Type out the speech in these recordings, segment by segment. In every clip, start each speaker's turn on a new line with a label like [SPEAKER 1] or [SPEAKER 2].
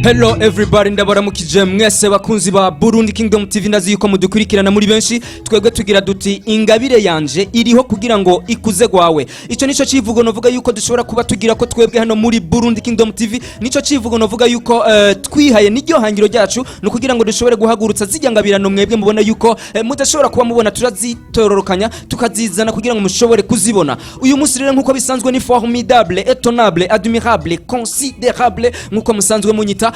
[SPEAKER 1] Hello everybody, ndabaramukije mwese bakunzi ba Burundi Kingdom TV. Ndazi yuko mudukurikirana muri benshi. Twebwe tugira duti: "Ingabire yanje iriho kugira ngo ikuze gwawe." Ico nico civugo novuga yuko dushobora kuba tugira ko twebwe hano muri Burundi Kingdom TV. Nico civugo novuga yuko twihaye, niryo hangiro ryacu, ni ukugira ngo dushobore guhagurutsa zirya ngabirano mwebwe mubona yuko mudashobora kuba mubona. Turazitororokanya, tukazizana kugira ngo mushobore kuzibona. Uyu munsi rero, nkuko bisanzwe, ni formidable, étonnable, admirable, considérable, nkuko musanzwe munyita.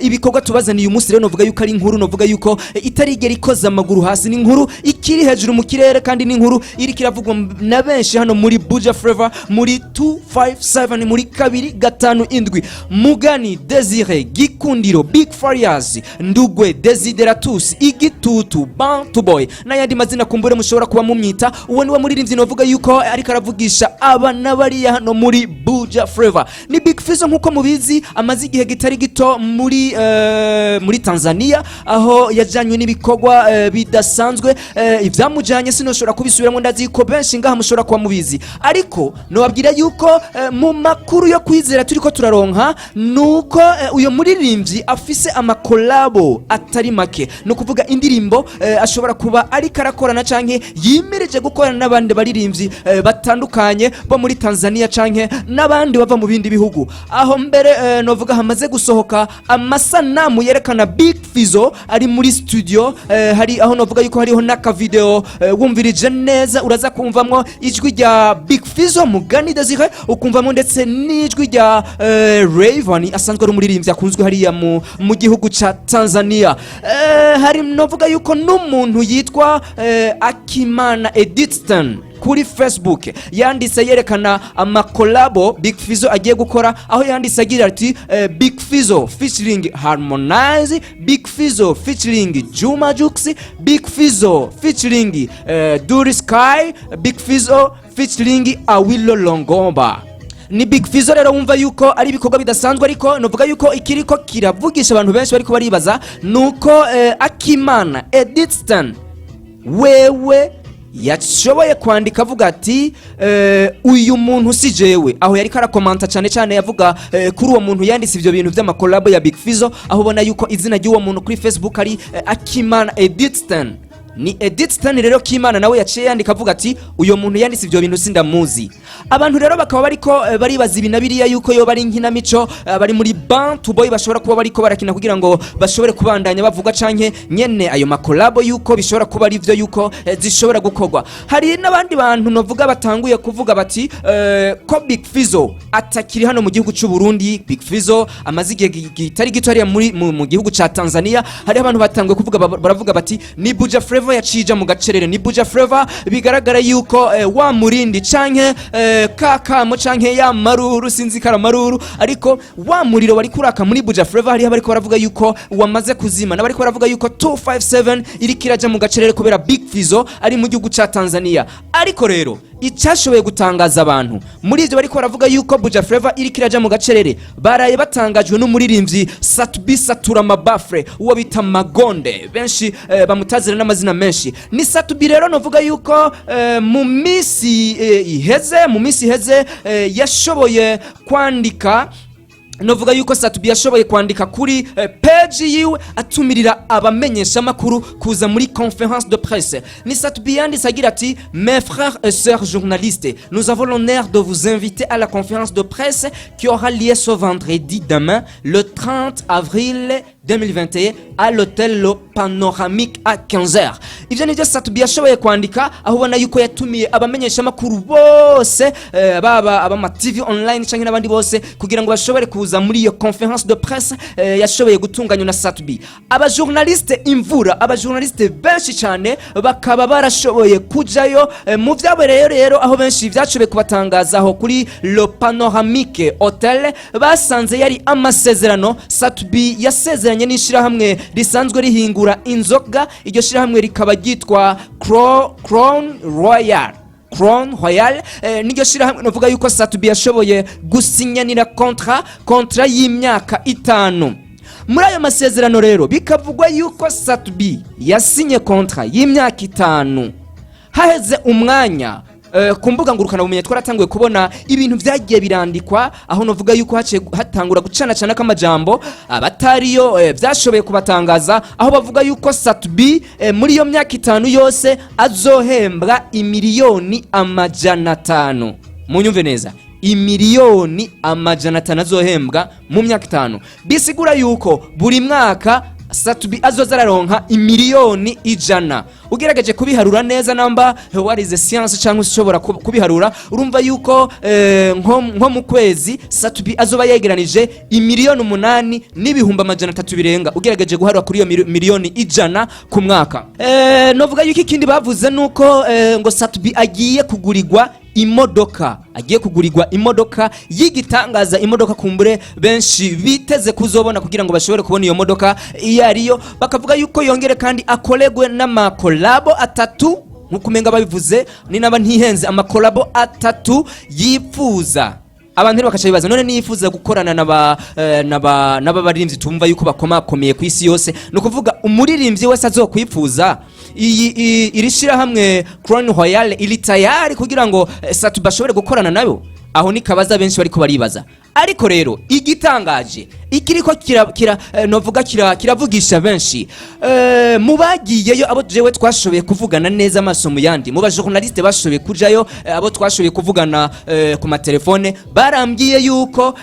[SPEAKER 1] Ibikorwa tubazaniye uyu munsi rero, novuga yuko ari inkuru novuga yuko itarigera ikoza amaguru hasi. Ni inkuru ikiri hejuru mu kirere, kandi ni inkuru iriko iravugwa na benshi hano muri Buja Flavor, muri 257, muri 257. Mugani Desire Gikundiro, Big Farias, Ndugwe Desideratus, Igitutu, Bantu Boy n'ayandi mazina kumbure mushobora kuba mumwita. Uwo niwe muririmbyi novuga yuko ariko aravugisha aba n'abariya hano muri Buja Flavor. Ni Big Fizzo. Nkuko mubizi, amaze igihe gitari gito muri Tanzania, aho yajanywe n'ibikorwa bidasanzwe. Ivyamujanye sinoshobora kubisubiramo, ndazi ko benshi ngaha mushobora kuba mubizi. Ariko nobabwira yuko mu makuru yo kwizera turiko turaronka nuko uyo muririmbyi afise amakolabo atari make, ni ukuvuga indirimbo ashobora kuba ariko arakorana canke yimirije gukorana n'abandi baririmbyi batandukanye bo muri Tanzania canke n'abandi bava mu bindi bihugu. Aho mbere novuga hamaze gusohoka amasanamu yerekana Big Fizzo ari muri studio. Hari aho novuga yuko hariho n'akavideo. Wumvirije neza, uraza kumvamwo ijwi rya Big Fizzo Mugani Desire, ukumvamo ndetse n'ijwi rya Rayvanny, asanzwe ari umuririmbyi akunzwe hariya mu gihugu ca Tanzania. Hari novuga yuko n'umuntu yitwa Akimana Edithton kuri Facebook yanditse yerekana amakolabo Big Fizzo agiye gukora, aho yanditse agira ati: "Big Fizzo featuring Harmonize, Big Fizzo featuring Juma Jux, Big Fizzo featuring Duri Sky, Big Fizzo featuring Awilo Longomba." Ni Big Fizzo rero, wumva yuko ari ibikorwa bidasanzwe. Ariko novuga yuko ikiriko kiravugisha abantu benshi, bariko baribaza, nuko Akimana Edithton wewe yashoboye kwandika avuga ati: "Uyu muntu si jewe." Aho yariko arakomanta cyane cyane, yavuga kuri uwo muntu yanditse ivyo bintu vy'amakolabo ya Big Fizzo, aho ubona yuko izina ry'uwo muntu kuri Facebook ari Akimana Edithton. Ni Edithton rero Kimana nawe yaciye yandika avuga ati: "Uyo muntu yanditse ivyo bintu sindamuzi." Abantu rero bakaba bariko baribaza ibi na biriya, yuko yo bari inkinamico, bari muri Bantu Boy bashobora kuba bariko barakina kugira ngo bashobore kubandanya bavuga, canke nyene ayo makolabo yuko bishobora kuba ari vyo, yuko zishobora gukorwa. Hari n'abandi bantu novuga batanguye kuvuga bati ko Big Fizzo atakiri hano mu gihugu c'u Burundi, Big Fizzo amaze igihe kitari gito hariya mu gihugu ca Tanzania. Hariho abantu batanguye kuvuga, baravuga bati: "Ni Buja Flavor yacija mu gacerere, ni Buja Flavor." Bigaragara yuko wa murindi canke kakamo canke ya maruru, sinzi kara maruru, ariko wa muriro wari kuraka muri Buja Flavor, hariho bariko baravuga yuko wamaze kuzima, n'abariko baravuga yuko 257 iriko iraja mu gacerere kubera Big Fizzo ari mu gihugu ca Tanzania. Ariko rero icyashoboye gutangaza abantu muri ivyo bariko baravuga yuko Buja Flavor iriko iraja mu gacerere, baraye batangajwe n'umuririmbyi Sat-B Satura Mabafre, uwo bita Magonde, benshi bamutazira n'amazina menshi. Ni Sat-B rero novuga yuko mu minsi iheze, yashoboye kwandika, novuga yuko Sat-B yashoboye kwandika kuri page yiwe atumirira abamenyeshamakuru kuza muri conférence de presse. Ni Sat-B yanditse agira ati: "Mes frères et sœurs journalistes, nous avons l'honneur de vous inviter à la conférence de presse qui aura lieu ce vendredi, demain, le 30 avril 2021, à l'hôtel Le Panoramique à 15h." Ivyo nivyo Sat-B yashoboye kwandika, aho ubona yuko yatumiye abamenyeshamakuru bose, baba abama TV online canke n'abandi bose, kugira ngo bashobore kuza muri iyo conférence de presse yashoboye gutunganywa na Sat-B. Abajournaliste imvura, abajournaliste benshi cyane bakaba barashoboye kujayo. Mu vyabereye rero, aho benshi vyashoboye kubatangaza, aho kuri Le Panoramique Hotel, basanze yari amasezerano Sat-B yasezeranye n'ishirahamwe risanzwe rihingura inzoga. Iryo shirahamwe rikaba ryitwa Crown Royal. Crown Royal niryo shirahamwe novuga yuko Sat-B yashoboye gusinyanira contrat y'imyaka 5. Muri ayo masezerano rero, bikavugwa yuko Sat-B yasinye contrat y'imyaka 5. Haheze umwanya Ku mbuga ngurukanabumenyi twaratanguye kubona ibintu vyagiye birandikwa, aho novuga yuko haciye hatangura gucana cana k'amajambo abatariyo vyashoboye kubatangaza, aho bavuga yuko Sat-B muri iyo myaka 5 yose azohembwa 500 miliyoni. Munyumve neza, 500 miliyoni azohembwa mu myaka 5, bisigura yuko buri mwaka Sat-B azoza araronka 100 miliyoni. Ugerageje kubiharura neza, namba warize science cyangwa ushobora kubiharura, urumva yuko nko mu kwezi Sat-B azoba yegeranije 8,3 miliyoni birenga, ugerageje guharura kuri iyo 100 miliyoni ku mwaka. Novuga yuko ikindi bavuze nuko ngo Sat-B agiye kugurirwa imodoka, agiye kugurirwa imodoka y'igitangaza, imodoka kumbure benshi biteze kuzobona kugira ngo bashobore kubona iyo modoka iyo ariyo. Bakavuga yuko yongere kandi akoregwe n'amakolabo atatu, nk'uko umenga babivuze, ni naba ntihenze, amakolabo atatu yifuza. Abantu rero bakaca bibaza: none niyifuza gukorana n'aba baririmbyi tumva yuko bakomakomeye ku isi yose, ni ukuvuga umuririmbyi wese azokwifuza, iyi iri shirahamwe Crown Royal iri tayari kugira ngo Sat-B bashobore gukorana nayo? Aho ni kabaza benshi bariko baribaza. Ariko rero igitangaje ikiriko kira, kira novuga kiravugisha benshi mu bagiyeyo, abo jewe twashoboye kuvugana neza amaso mu yandi, mu bajournaliste bashoboye kujayo, abo twashoboye kuvugana ku matelefone, barambwiye yuko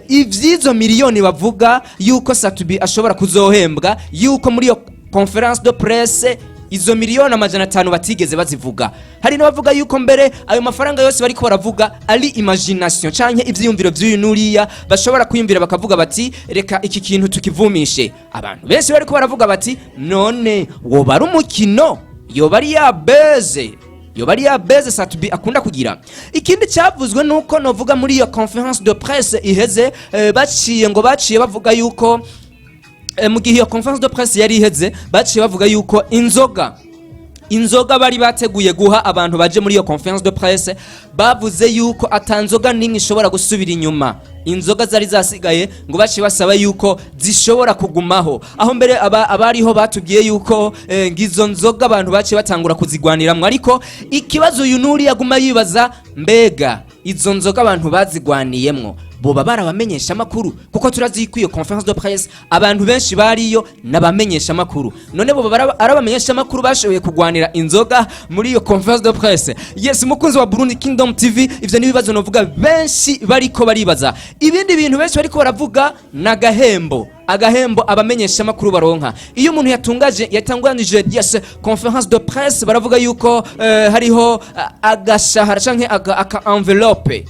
[SPEAKER 1] ivy'izo miliyoni bavuga yuko Sat-B ashobora kuzohembwa, yuko muri iyo conférence de presse izo 500 miliyoni batigeze bazivuga. Hari n'abavuga yuko mbere ayo mafaranga yose bariko baravuga ari imagination canke ivyiyumviro vy'uyu n'uriya, bashobora kwiyumvira bakavuga bati: "Reka iki kintu tukivumishe." Abantu benshi bariko baravuga bati: "None woba ari umukino, yoba ari ya buzz, yoba ari ya buzz Sat-B akunda kugira?" Ikindi cyavuzwe nuko novuga muri iyo conférence de presse iheze, baciye ngo baciye bavuga yuko mu gihe iyo conférence de presse yari iheze, baciye bavuga yuko inzoga bari bateguye guha abantu baje muri iyo conférence de presse, bavuze yuko ata nzoga n'imwe ishobora gusubira inyuma. Inzoga zari zasigaye ngo baciye basaba yuko zishobora kugumaho. Aho mbere abariho batubwiye yuko ngizo nzoga abantu baciye batangura kuzigwaniramwo. Ariko ikibazo uyu nuri aguma yibaza: mbega izo nzoga abantu bazigwaniyemwo boba barabamenyesha amakuru? Kuko turazi ko iyo conférence de presse abantu benshi bariyo n'abamenyesha amakuru. None boba ari abamenyesha amakuru bashoboye kugwanira inzoga muri iyo conférence de presse? Yes, umukunzi wa Burundi Kingdom TV, ivyo ni ibibazo novuga benshi bariko baribaza. Ibindi bintu benshi bariko baravuga n'agahembo, agahembo abamenyesha amakuru baronka iyo umuntu yatungaje, yatanganije, yes, conférence de presse. Baravuga yuko hariho agashahara canke aka enveloppe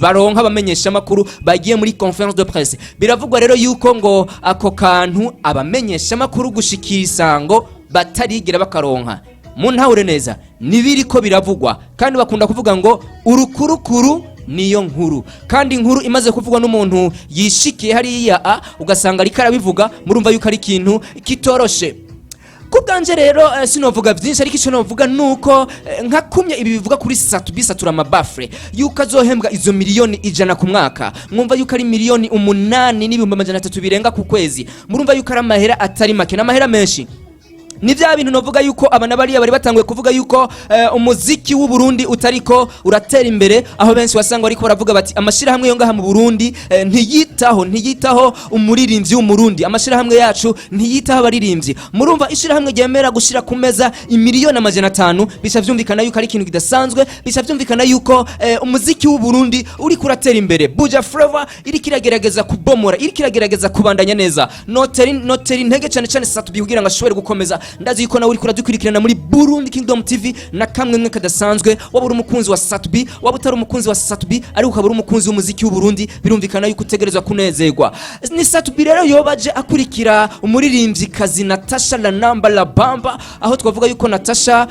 [SPEAKER 1] baronka abamenyesha amakuru bagiye muri conférence de presse. Biravugwa rero yuko ngo ako kantu abamenyesha amakuru gushikira isango batarigira bakaronka. Mu ntahure neza, nibiriko biravugwa, kandi bakunda kuvuga ngo urukurukuru niyo nkuru, kandi inkuru imaze kuvugwa n'umuntu yishikiye hariya ugasanga ariko arabivuga, murumva yuko ari ikintu kitoroshe. Ku bwanje rero sinovuga byinshi, ariko icyo novuga nuko nka kumye ibi bivuga kuri Sat-B Satura Amabafure yuko azohembwa izo 100 miliyoni ku mwaka, mwumva yuko ari 8,3 miliyoni birenga ku kwezi. Murumva yuko ari amahera atari make, n'amahera menshi. Ni bya bintu novuga yuko aba na bariya bari batanguye kuvuga yuko umuziki w'u Burundi utariko uratera imbere, aho benshi wasanga bariko baravuga bati amashirahamwe yo ngaha mu Burundi ntiyitaho umuririmbyi w'Umurundi, amashirahamwe yacu ntiyitaho abaririmbyi. Murumva ishirahamwe ryemera gushira ku meza 500 miliyoni, bica vyumvikana yuko ari ikintu kidasanzwe, bica vyumvikana yuko umuziki w'u Burundi uriko uratera imbere. Buja Flavor iriko iragerageza kubomora, iriko iragerageza kubandanya neza. Noteri intege cyane cyane Sat-B kugira ngo ashobore gukomeza. Ndazi yuko nawe uriko uradukurikirana muri Burundi Kingdom TV na kamwe mwe kadasanzwe. Waba uri umukunzi wa Sat-B, waba utari umukunzi wa Sat-B, ariko ukaba uri umukunzi w'umuziki w'u Burundi, birumvikana yuko utegerezwa kunezerwa. Ni Sat-B rero yobaje akurikira umuririmvyikazi Natasha La Namba La Bamba, aho twavuga yuko Natasha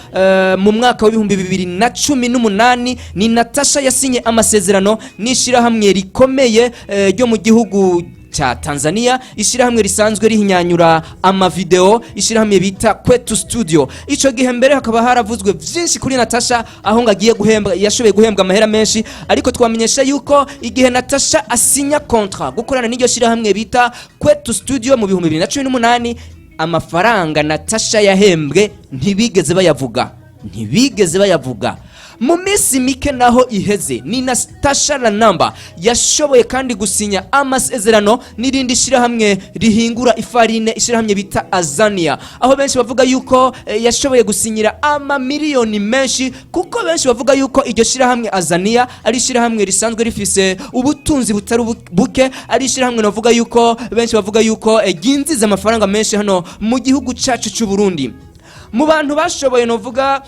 [SPEAKER 1] mu mwaka wa 2018 ni Natasha yasinye amasezerano n'ishirahamwe rikomeye ryo mu gihugu cha Tanzania, ishirahamwe risanzwe rihinyanyura amavideo, ishirahamwe bita Kwetu Studio. Ico gihe mbere hakaba haravuzwe vyinshi kuri Natasha, aho ngo agiye guhembwa, yashoboye guhembwa amahera menshi. Ariko twamenyesha yuko igihe Natasha asinya contrat gukorana n'iryo shirahamwe bita Kwetu Studio mu 2018, amafaranga Natasha yahembwe ntibigeze bayavuga, ntibigeze bayavuga. Mu minsi mike naho iheze, ni Natasha Ranamba yashoboye kandi gusinya amasezerano n'irindi shirahamwe rihingura ifarine, ishirahamwe bita Azania, aho benshi bavuga yuko yashoboye gusinyira amamiliyoni menshi, kuko benshi bavuga yuko iryo shirahamwe Azania ari ishirahamwe risanzwe rifise ubutunzi butari buke, ari ishirahamwe navuga yuko benshi bavuga yuko ryinjiza amafaranga menshi hano mu gihugu cacu cy'u Burundi. Mu bantu bashoboye novuga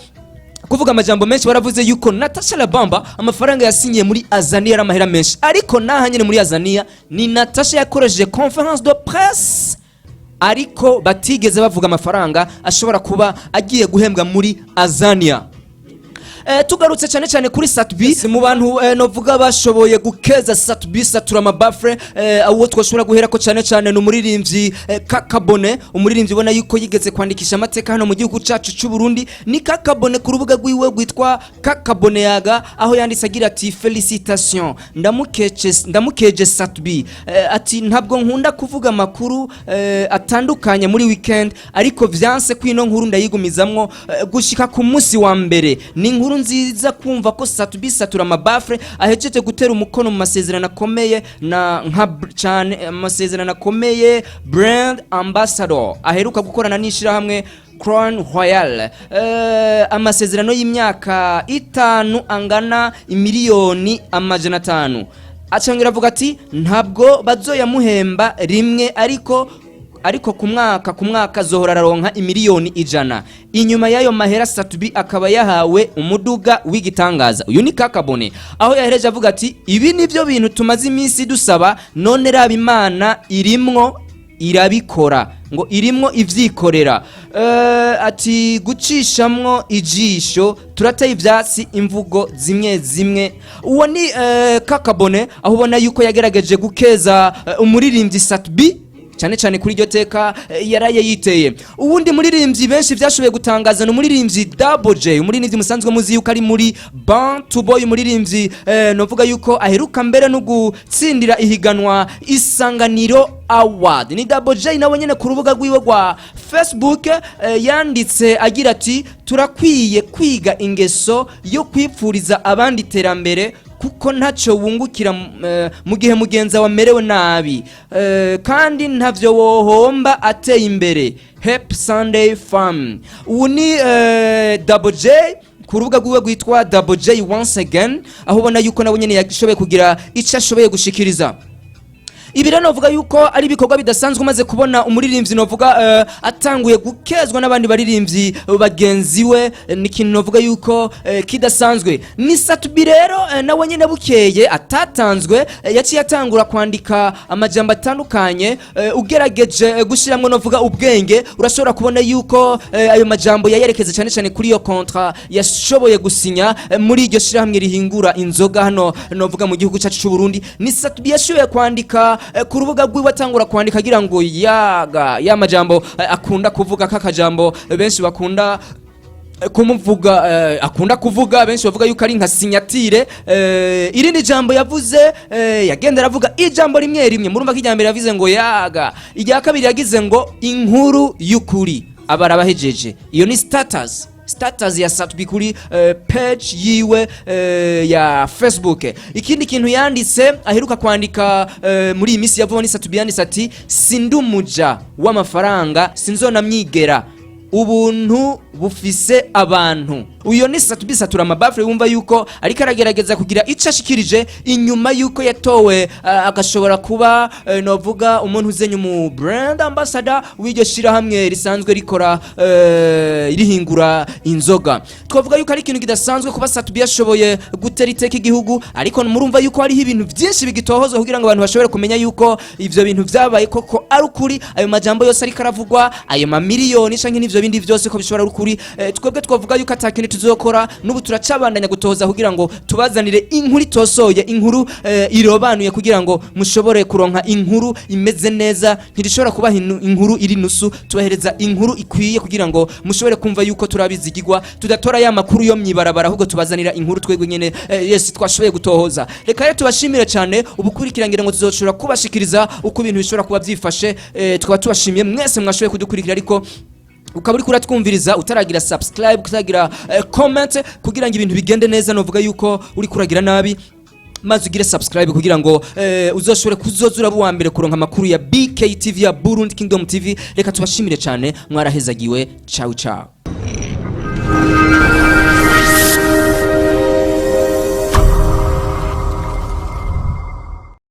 [SPEAKER 1] kuvuga amajambo menshi, baravuze yuko Natasha Labamba amafaranga yasinyiye muri Azania ari amahera menshi. Ariko naha nyine muri Azania ni Natasha yakoresheje conférence de presse, ariko batigeze bavuga amafaranga ashobora kuba agiye guhembwa muri Azania. Tugarutse cyane cyane kuri Sat-B, mu bantu novuga bashoboye gukeza Sat-B satura amabafre, uwo twashobora guhera ko cyane cyane ni umuririmbyi Kakabone, umuririmbyi ubona yuko yigeze kwandikisha amateka hano mu gihugu cyacu cy'u Burundi. Ni Kakabone ku rubuga rwiwe rwitwa Kakabone Yaga, aho yanditse agira ati: "Félicitations, ndamukeje, ndamukeje Sat-B." Ati: "Ntabwo nkunda kuvuga amakuru atandukanye muri weekend, ariko vyanse ko ino nkuru ndayigumizamwo gushika ku munsi wa mbere. Ni inkuru nziza kumva ko Sat-B satura amabafre ahejeje gutera umukono mu masezerano akomeye na nka cyane amasezerano akomeye, brand ambassador aheruka gukorana n'ishirahamwe Crown Royal, amasezerano y'imyaka 5 angana 500 miliyoni." Acongera avuga ati: "Ntabwo bazoyamuhemba rimwe, ariko ku mwaka ku mwaka azohora araronka 100 miliyoni." Inyuma y'ayo mahera, Sat-B akaba yahawe umuduga w'igitangaza. Uyu ni Kakabone, aho yahereje avuga ati: "Ibi nibyo bintu tumaze iminsi dusaba, none raba Imana irimwo irabikora, ngo irimwo ivyikorera." Ati: "Gucishamwo ijisho turateye ivyatsi imvugo zimwe zimwe." Uwo ni Kakabone, aho ubona yuko yagerageje gukeza umuririmbyi Sat-B cyane cyane kuri iryo teka yaraye yiteye. Uwundi muririmbyi benshi byashoboye gutangaza ni umuririmbyi Double J, umuririmbyi musanzwe muzi yuko ari muri Bantu Boy, umuririmbyi novuga yuko aheruka mbere no gutsindira ihiganwa Isanganiro Award. Ni Double J nawe nyene ku rubuga rwiwe rwa Facebook yanditse agira ati: "Turakwiye kwiga ingeso yo kwipfuriza abandi iterambere, kuko ntacyo wungukira mu gihe mugenzi wawe amerewe nabi, kandi ntavyo wohomba ateye imbere. Happy Sunday fam." Ubu ni Double J ku rubuga rwiwe rwitwa Double J once again, aho ubona yuko nawe nyene yashoboye kugira icyo ashoboye gushikiriza. Ibi rero novuga yuko ari ibikorwa bidasanzwe, umaze kubona umuririmbyi novuga atanguye gukezwa n'abandi baririmbyi bagenzi we, ni ikintu novuga yuko kidasanzwe. Ni Sat-B rero nawe nyine bukeye atatanzwe, yaciye atangura kwandika amajambo atandukanye. Ugerageje gushiramwo novuga ubwenge, urashobora kubona yuko ayo majambo yayerekeza cyane cyane kuri iyo contrat yashoboye gusinya muri iryo shirahamwe rihingura inzoga hano novuga mu gihugu cyacu cy'u Burundi. Ni Sat-B yashoboye kwandika ku rubuga rwiwe, atangura kwandika agira ngo yaga ya majambo akunda kuvuga, kakajambo benshi bakunda kumuvuga, akunda kuvuga, benshi bavuga yuko ari nka signature. Irindi jambo yavuze, yagenda aravuga ijambo rimwe rimwe. Murumva ko irya mbere yavuze ngo yaga, irya kabiri yagize ngo inkuru y'ukuri, aba arabahejeje. Iyo ni status ya Sat-B kuri page yiwe ya Facebook. Ikindi kintu yanditse, aheruka kwandika muri iyi minsi ya vuba, ni Sat-B yanditse ati: "Sindumuja w'amafaranga, sinzonamwigera, ubuntu bufise abantu." Uyo ni Sat-B satura amabafure, wumva yuko ariko aragerageza kugira ico ashikirije inyuma yuko yatowe, agashobora kuba novuga umuntu uzenye umu brand ambassador w'iryo shirahamwe risanzwe rikora rihingura inzoga. Twavuga yuko ari ikintu kidasanzwe kuba Sat-B yashoboye gutera iteka igihugu, ariko murumva yuko hariho ibintu byinshi bigitohozwa kugira ngo abantu bashobore kumenya yuko ivyo bintu vyabaye koko ari ukuri, ayo majambo yose ariko aravugwa, ayo mamiliyoni canke n'ivyo bindi vyose ko bishobora ari ukuri. Twebwe twavuga yuko ata kintu tuzokora n'ubu, turacabandanya gutoza kugira ngo tubazanire inkuru itosoye, inkuru irobanuye, kugira ngo mushobore kuronka inkuru imeze neza. Ntidushobora kubaha inkuru iri nusu, tubahereza inkuru ikwiye kugira ngo mushobore kumva yuko turabizigirwa, tudatora ya makuru yo mwibarabara, ahubwo tubazanira inkuru twebwe nyene yes twashoboye gutohoza. Reka rero tubashimire cyane ubukurikirangira ngo tuzoshobora kubashikiriza uko ibintu bishobora kuba byifashe. Tukaba tubashimiye mwese mwashoboye kudukurikira, ariko Ukaba uriko uratwumviriza utaragira subscribe, utaragira comment kugira ngo ibintu bigende neza, novuga yuko uriko uragira nabi. Maze ugire subscribe kugira ngo uzoshobore kuzoza uraba uwa mbere kuronka amakuru ya BKTV, ya Burundi Kingdom TV. Reka tubashimire cyane, mwarahezagiwe. Ciao ciao.